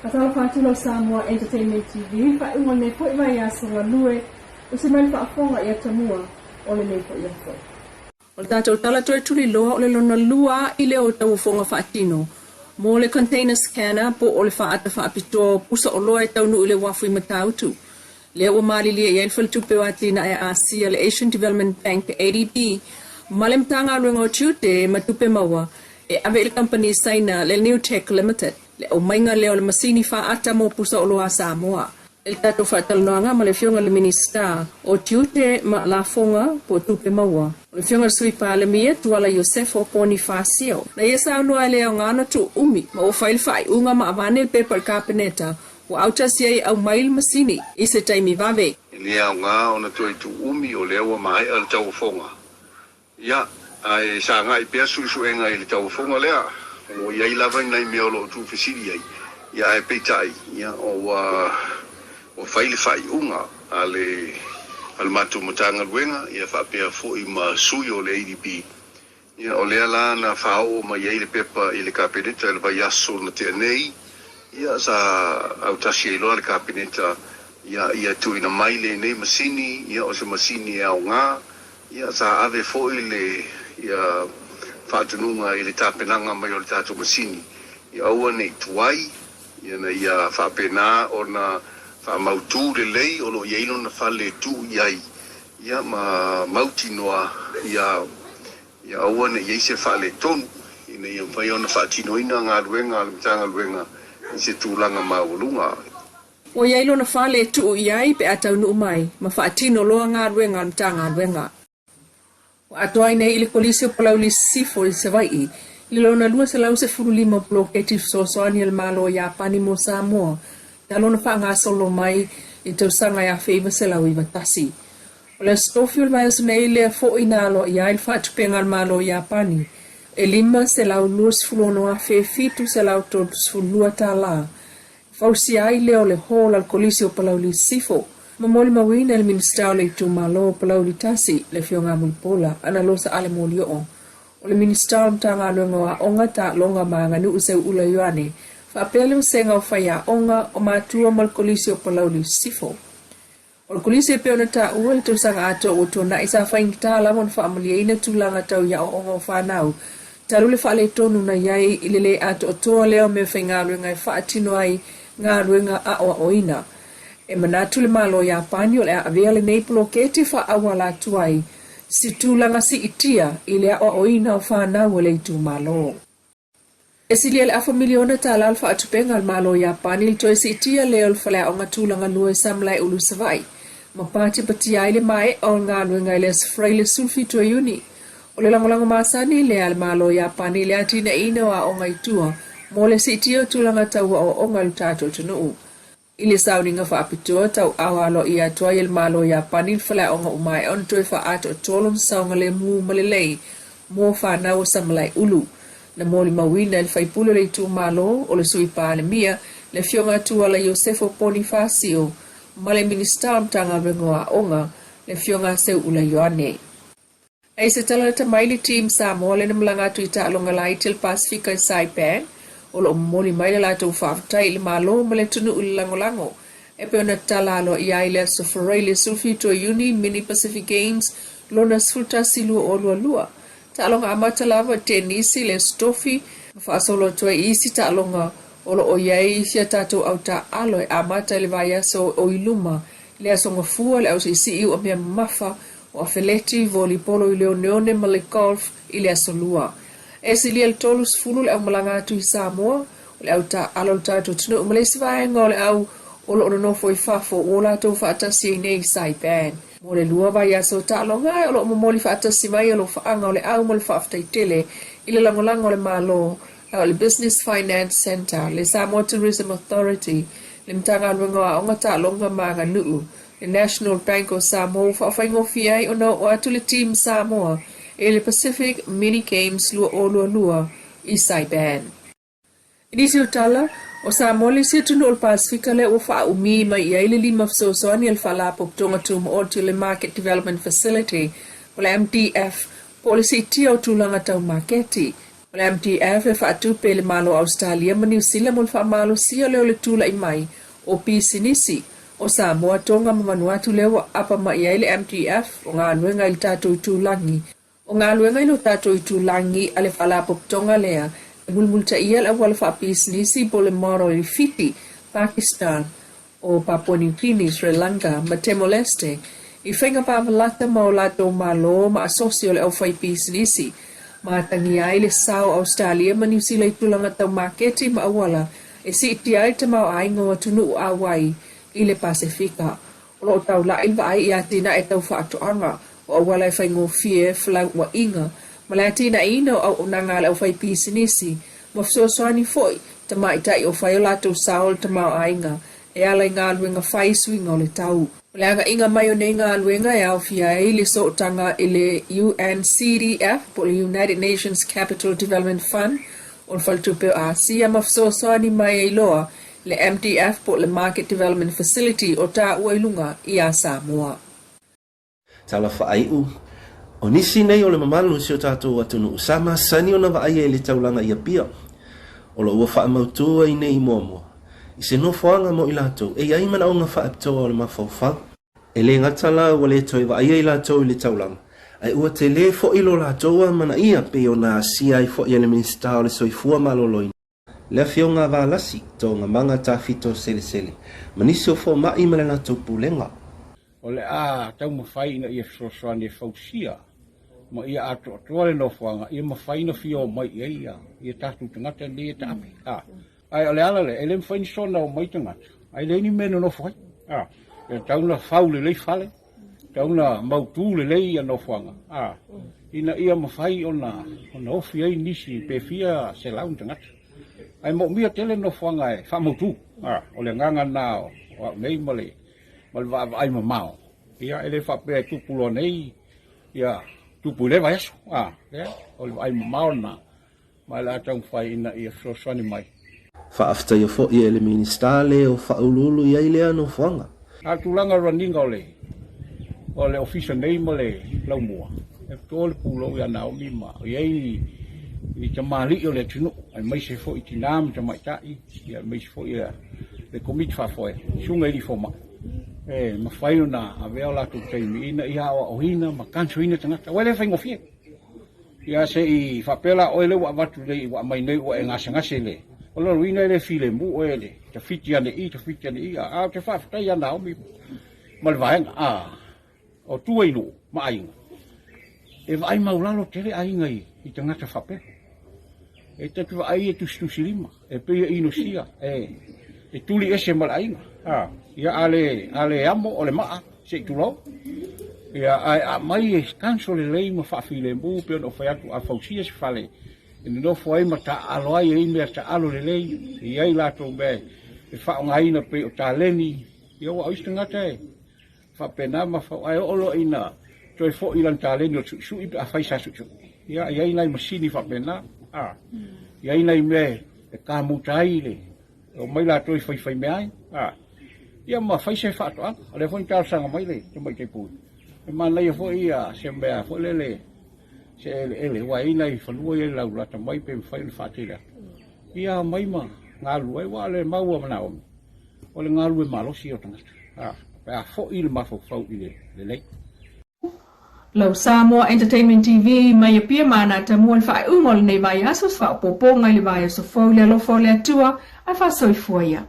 Faatalofa atu lau Samoa Entertainment TV i le faaiuga o lenei foi vaiaso galue, usi mai le faafofoga i atamua o lenei foi aso. O le tatou tala toe tuliloa o le lona lua i le o tauofoga faatino mo le container scanner po o le faata faapitoa o pusa oloa e taunuu i le uafu i Matautu. Lea ua malilie i ai le Faletupe o Atinae a Asia, le Asian Development Bank, ADB, ma le Matagaluega o Tiute ma Tupe Maua e ave i le kamupani Saina le Newtec Limited le aumaiga lea o le masini faata mo pusa oloa a Samoa. I le tatou faatalanoaga ma le Afioga i le Minisita o Tiute ma Lafoga po o Tupe Maua, o le Afioga i le Sui Palemia, Tuala Iosefo Ponifasio, na ia saunoa e le aoga ona tuu umi ma ua fai le faaiuga ma avane le pepa i le Kapeneta ua autasi ai e aumai le masini i se taimi vave. E le aoga ona toe tuumi o lea ua maea le tauofoga. Ia, ae sa agai pea suesuega i le tauofoga lea. O lo o i ai lava ni nai mea o lo o tuufesili ai, ia ae peitai, ia, ua ua fai le faaiuga a le a le matou Matagaluega, ia faapea foi ma sui o le ADB, Ia, o lea la na faaoo mai ai le pepa i le Kapeneta i le vaiaso na tea nei, ia, sa autasi ai loa le Kapeneta, ia, ia tuuina mai lenei masini, ia, o se masini e aoga, ia, sa ave foi le, ia, faatonuga i le tapenaga mai o le tatou masini, ia aua ne i tuai, ia, na ia faapena ona faamautu lelei o lo o i ai lona fale e tuu i ai. Ia ma mautinoa ia ia aua ne i i ai se faaletonu ina ia mafai ona faatinoina galuega a le Matagaluega i se tulaga maualuga. Ua i ai lona fale e tuu i ai pe a taunuu mai ma faatino loa galuega a le Matagaluega. Ua atoa ai nei i le Kolisi o Palauli Sisifo i Savaii i le lona 215 o poloketi fesoasoani a le Malo o Iapani mo Samoa talu ona faagasolo mai i le tausaga e 1991. O le Aso Tofi o le vaiaso nei lea foi na aloaia ai le faatupega a le Malo o Iapani e $526,732 tala e fausia ai lea o le Hall a le Kolisi o Palauli Sisifo ma molimauina e le Minisita o le Itumalo o Palauli Tasi, le Afioga a Mulipola Analosa Ale Molioo. O le Minisita o le Matagaluega o Aoga, Taaloga ma Aganuu Seuula Ioane, faapea le Vasega o Faiaoga, o Matua ma le Kolisi o Palauli Sisifo. O le Kolisi e pei ona taua i le tausaga atoa ua tuanai sa faigata lava ona faamalieina tulaga tau i aoaoga o fanau talu le faaletonu na i ai i le le atoatoa lea o meafaigaluega e faatino ai galuega aoaoina. E manatu le Malo o Iapani o le a avea lenei poloketi faaauala atu ai se tulaga siitia i le aoaoina o fanau a le itumalo. E silia le afa miliona tala le faatupega a le Malo o Iapani i le toe siitia lea o le faleaoga tulaga lua i Samalaeulu i Savaii, ma patipatia ai le maea o le galuega i le Aso Faraile 17 o Iuni. O le lagolago masani lea a le Malo o Iapani i le atinaeina o aoga i tua mo le siitia o tulaga tau aoaoga i lo tatou atunuu. I le sauniga faapitoa, tauaao aloaia atu ai e le Malo o Iapani le faleaoga ua maea ona toe faaatoatoa lona saogalemu ma lelei mo fanau o Samalaeulu. Na molimauina e le faipule o le itumalo, o le Sui Palemia, le Afioga Tuala Iosefo Ponifasio ma le Minisita o Matagaluega o Aoga, le Afioga Seuula Ioane. I se tala lata mai le Team Samoa lea na malaga atu i taaloga laiti a le Pasefika i Saipan, o lo o momoli mai le latou faafetai i le Malo ma le atunuu i le lagolago e pei ona tala aloaia ai le Aso Faraile 17 o Iuni Mini Pacific Games lona 11 2022. Taaloga amata lava i tenisi, le Aso Tofi, ma faasolo atu ai i isi taaloga o lo o i ai si a tatou au taaalo e amata i le vaiaso o i luma i le Aso Gafua, le Ausiisii ua mea mamafa o afeleti, volipolo i le oneone ma le golf i le Aso Lua. E silia le 30 le aumalaga atu i Samoa, o le au taaalo o le tatou atunuu ma le isi vaega o le au o lo o nonofo i fafo ua o latou faatasi ai nei i Saipan. Mo le lua vaiaso o taaloga ae o lo o momoli faatasi mai alofaaga o le au ma le faafetai tele i le lagolago a le Malo o le Business Finance Centre, le Samoa Tourism Authority, le Matagaluega o Aoga Taaloga ma Aganuu, le National Bank o Samoa ua faafaigofie ai ona oo atu le Team Samoa i le Pacific Mini Games 2022 i Saipan. I nisi o tala, o Samoa le isi atunuu o le Pasefika lea ua faaumi mai i ai le lima fesoasoani a le Faalapotopotoga Tumaoti o le Market Development Facility po o le MDF po o le siitia o tulaga tau maketi. O le MTF e faatupe e le Malo o Ausetalia ma Niu Sila mo le faamalosia lea o le tulai mai o pisinisi o Samoa, Tonga ma Vanuatu lea ua apa mai ai le MTF o galuega i le tatou itulagi o galuega i lo tatou itulagi a le Faalapotopotoga lea e mulimulitaia le auala faapisinisi po o le model i Fiti, Pakistan, o Papua New Guinea, Sri Lanka ma Timor-Leste i faiga favalata ma o latou malo ma asosi o le aufaipisinisi ma atagia ai le sao o Ausetalia ma Niu Sila i tulaga tau maketi ma auala e siitia ai le tamaoaiga o atunuu auai i le Pasefika. O lo o taulai le vaai i atinae tau faatoaga, o auala e faigofie, felauaiga, ma le atinaeina o auaunaga a le aufaipisinisi, ma fesoasoani foi tamaitai o fai o latou sao i le tamaoaiga e ala i galuega fai i suiga o le tau. O le agaiga mai o nei galuega e aofia ai le sootaga i le UNCDF po o le United Nations Capital Development Fund o le Faletupe o Asia ma fesoasoani mai ai loa le MDF po o le Market Development Facility o taua i luga iā Samoa. Tala faaiu, O nisi nei o le mamalu o si o tatou atunuu sa masani ona vaaia i le taulaga i Apia, o lo o ua faamautū ai nei muamua i se nofoaga mo i latou e i ai manaoga faapitoa o le mafaufau. E le gata la ua le toe vaaia i latou i le taulaga, ae ua tele foi lo latou amanaia pei ona asia ai foi e le Minisita o le Soifua Maloloina, le Afioga a Valasi, Togamaga Tafito Selesele, ma nisi o fomai ma le latou pulega. O le a taumafai ina ia fesoasoani e fausia ma ia atoatoa le nofoaga ia mafai ona fia omai i ai ia tatou tagata nei e taape. Ae o le ala lea, e le mafai ni soona omai tagata, ae leai ni mea e nonofo ai. E tatau ona fau lelei fale, tatau ona mautu lelei ia nofoaga, ina ia mafai ona ofi ai nisi pe fia selau ni tagata. Ae moomia tele nofoaga e faamautu. O le agaga lena o au nei ma le vaavaai mamao. Ia e le faapea e tupu loa nei, ia tupu i lea vaiaso. Leai, o le vaai mamao lena. Ma o le a taumafai ina ia fesoasoani mai. Faafetaia foi e le Minisita le o faauluulu i ai lea nofoaga. A o le tulaga o le running o le o le ofisa nei ma le laumua, e to le pulou ia Naomi ma i ai ni tamalii o le atunuu, aemaise foi tina ma tamaitai, ia aemaise foi ia le komiti faafoe, susuga i alii fomai, e mafai ona avea o latou taimi ina ia aoaoina ma kansoina tagata, aua e le faigofie. Ia se i faapea la oe lea ua avatu nei ua aumai nei ua e gasegase le o lona uiga e le filemu oe le tafiti ane i tafiti ane i a ou te faafetai ia Naomi ma le vaega a o tua i nuu ma aiga e vaai maulalo tele aiga i, i tagata faapea e ta te vaai e tusitusi lima e pei e inosia e e tuli ese ma le aiga a ia a le a le amo o le maa se i tulou. Ia, ae a aumai e cancel lelei ma faafilemu pei ona ou fai atu, a fausia se fale e nonofo ai ma taaalo ai, e i ai mea taaalo lelei, e i ai latou mea e faaaogaina pei o taleni, ia aua o isi tagata e faapena mafaufau, ae oo loa ina toe foi i lana taleni o le suisui pe afai sa suisui. Ia, e i ai nai masini faapena, a, e i ai nai mea e kamuta ai le E omai latou e faifaimea ai, a, ia ma fai se faatoaga. O lea foi na talosaga mai le tamaitai pule, e manaia foi ia se mea foi lele, se eleele, aua e i ai nai fanua ia i laulata mai pe mafai ona faatele atu. Ia omai ma galulue ai, aua o le mau a Naomi, o le galulue malosi ia o tagata, a, pe a foi le mafaufau i le lelei. Lau Samoa Entertainment TV mai Apia ma ana atamua i le faaiuga o lenei vaiaso, faaopoopoga i le vaiaso fou i le alofa o le Atua, ae faasoifua ia.